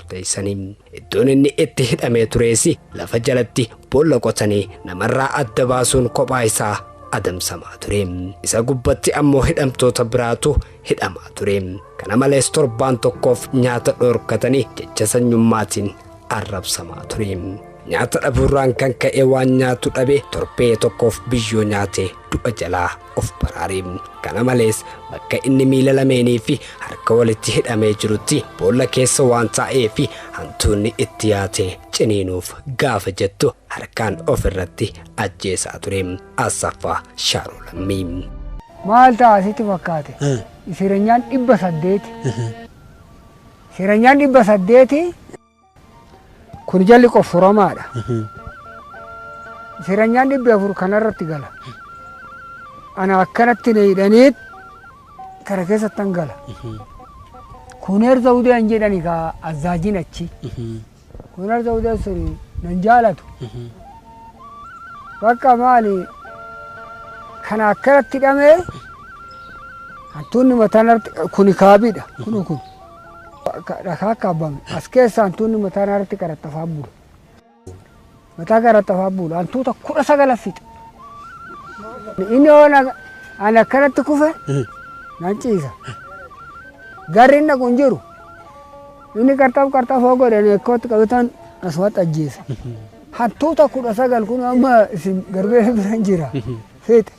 Murteessanii. Iddoon inni itti hidhamee turees lafa jalatti boolla qotanii namarraa adda baasuun kophaa isaa adamsamaa ture. Isa gubbatti ammoo hidhamtoota biraatu hidhamaa ture. Kana malees torbaan tokkoof nyaata dhoorkatanii jecha sanyummaatiin arrabsamaa ture. Nyaata dhabuurraan kan ka'e waan nyaatu dhabe torbee tokkoof biyyoo nyaatee du'a jalaa of baraare. Kana malees bakka inni miila lameenii fi harka walitti hidhamee jirutti boolla keessa waan taa'ee fi hantuunni itti yaatee ciniinuuf gaafa jettu harkaan of irratti ajjeesaa ture. Asaffaa Shaaroo Lammii. Maal ta'a sitti fakkaate? Isireenyaan 800. Isireenyaan 800 kun jalli qoffuramaadha. Isireenyaan 400 kanarratti gala. Ana akkanatti na hidhaniit kana keessattan gala. Kuneer Zawudee an jedhani kaa azzaajin achi. Kuneer Zawudee sun nan jaalatu. Bakka maali kana akkanatti hidhamee hantuunni mataan irratti kuni kaabiidha. Kunu kun dhakaa kaabame as keessa hantuunni mataan irratti qaraxxafaa bula. Mataa qaraxxafaa bula hantuuta 19 fixa. Inni yoo ani akkanatti kufe nan ciisa. Garri inni dhaqu hin jiru. Inni qarxaf qarxafoo godhanii ekkootti qabetan asumatti ajjeesa. Hantuuta 19 kun amma isin garbee bira hin jira. Fixe.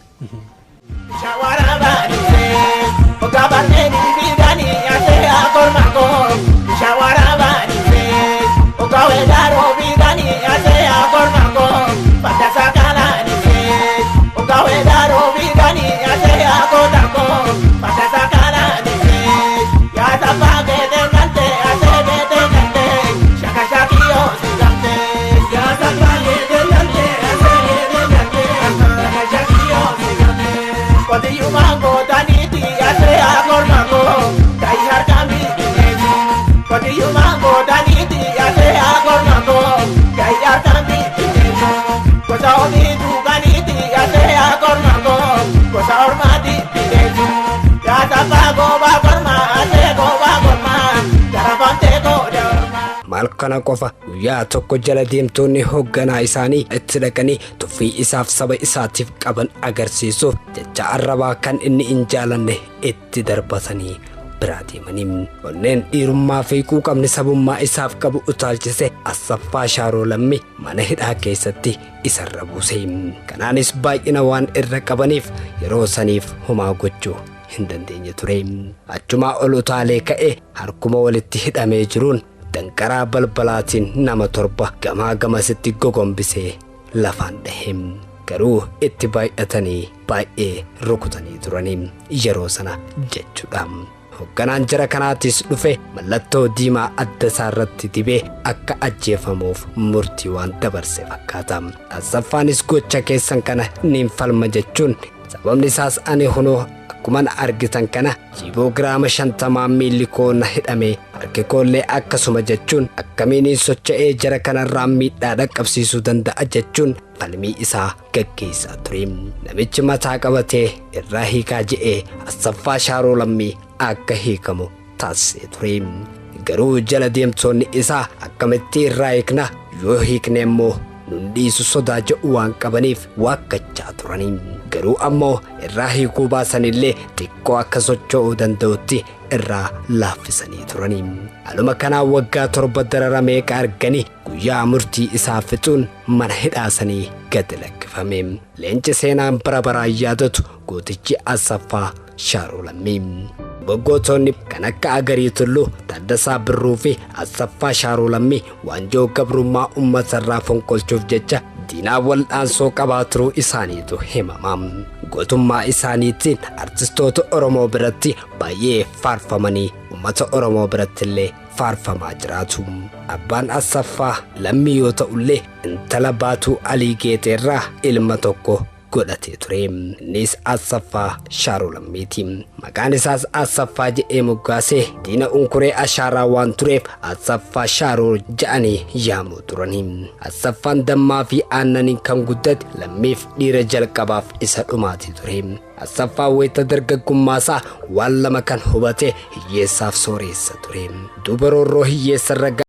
Maal kana qofa guyyaa tokko jala deemtoonni hoogganaa isaanii itti dhaqanii tuffii isaaf saba isaatiif qaban agarsiisuuf jecha arrabaa kan inni hin jaalanne itti darbatanii biraa deemanii. Onneen dhiirummaa fi quuqamni sabummaa isaaf qabu utaalchise Asaffaa Shaaroo Lammii mana hidhaa keessatti isarra buuse. Kanaanis baay'ina waan irra qabaniif yeroo saniif homaa gochuu hin dandeenye ture. Achumaa ol utaalee ka'e harkuma walitti hidhamee jiruun danqaraa balbalaatiin nama 7 gamaa gamasitti gogombisee lafaan dhahe. Garuu itti baay'atanii baay'ee rukutanii turanii yeroo sana jechuudha. Hoogganaan jara kanaatis dhufe mallattoo diimaa adda isaa irratti dibee akka ajjeefamuuf murtii waan dabarse fakkaata. Asaffaanis gocha keessan kana niin falma jechuun sababni isaas ani hunoo akkuma na argitan kana jiiboo giraama 50 miilli koo na hidhame harki koollee akkasuma jechuun akkamiin socho'ee jara kanarraa miidhaa dhaqqabsiisuu danda'a jechuun falmii isaa gaggeessaa ture. Namichi mataa qabatee irraa hiikaa je'ee Asaffaa Shaaroo Lammii akka hiikamu taasisee ture. Garuu jala deemtonni isaa akkamitti irraa hiikna yoo hiikne immoo nun dhiisu sodaa jedhu waan qabaniif waakkachaa turanii. Garuu ammoo irraa hiikuu baasanillee xiqqoo akka socho'uu danda'utti irraa laaffisanii turanii. Haaluma kanaan waggaa 7 darara meeqa arganii guyyaa murtii isaa fixuun mana hidhaasanii gadi lakkifame. Leenci seenaan bara baraan yaadatu gootichi Asaffaa Shaaroo Lammii. Gogootonni kan akka Agarii Tulluu, Taaddasaa Birruu fi Asaffaa Shaaroo Lammii waanjoo gabrummaa uummatarraa fonqolchuuf jecha diinaa wal'aansoo qabaa turuu isaaniitu himama. Gootummaa isaaniitiin artistoota Oromoo biratti baay'ee faarfamanii uummata Oromoo biratti illee faarfamaa jiraatu. Abbaan Asaffaa Lammii yoo ta'ullee intala Baatuu Alii Geexeerraa ilma tokko godhatee ture. Innis Asaffaa Shaaroo Lammiiti. Maqaan isaas Asaffaa jedhee moggaasee diina unkuree ashaaraa waan tureef Asaffaa Shaaroo jedhanii yaamuu turani. Asaffaan dammaa fi aannaniin kan guddate lammiif dhiira jalqabaaf isa dhumaatii ture. Asaffaan wayita dargaggummaa isaa waan lama kan hubate hiyyeessaaf sooreessa ture. Duuba roorroo hiyyeessarra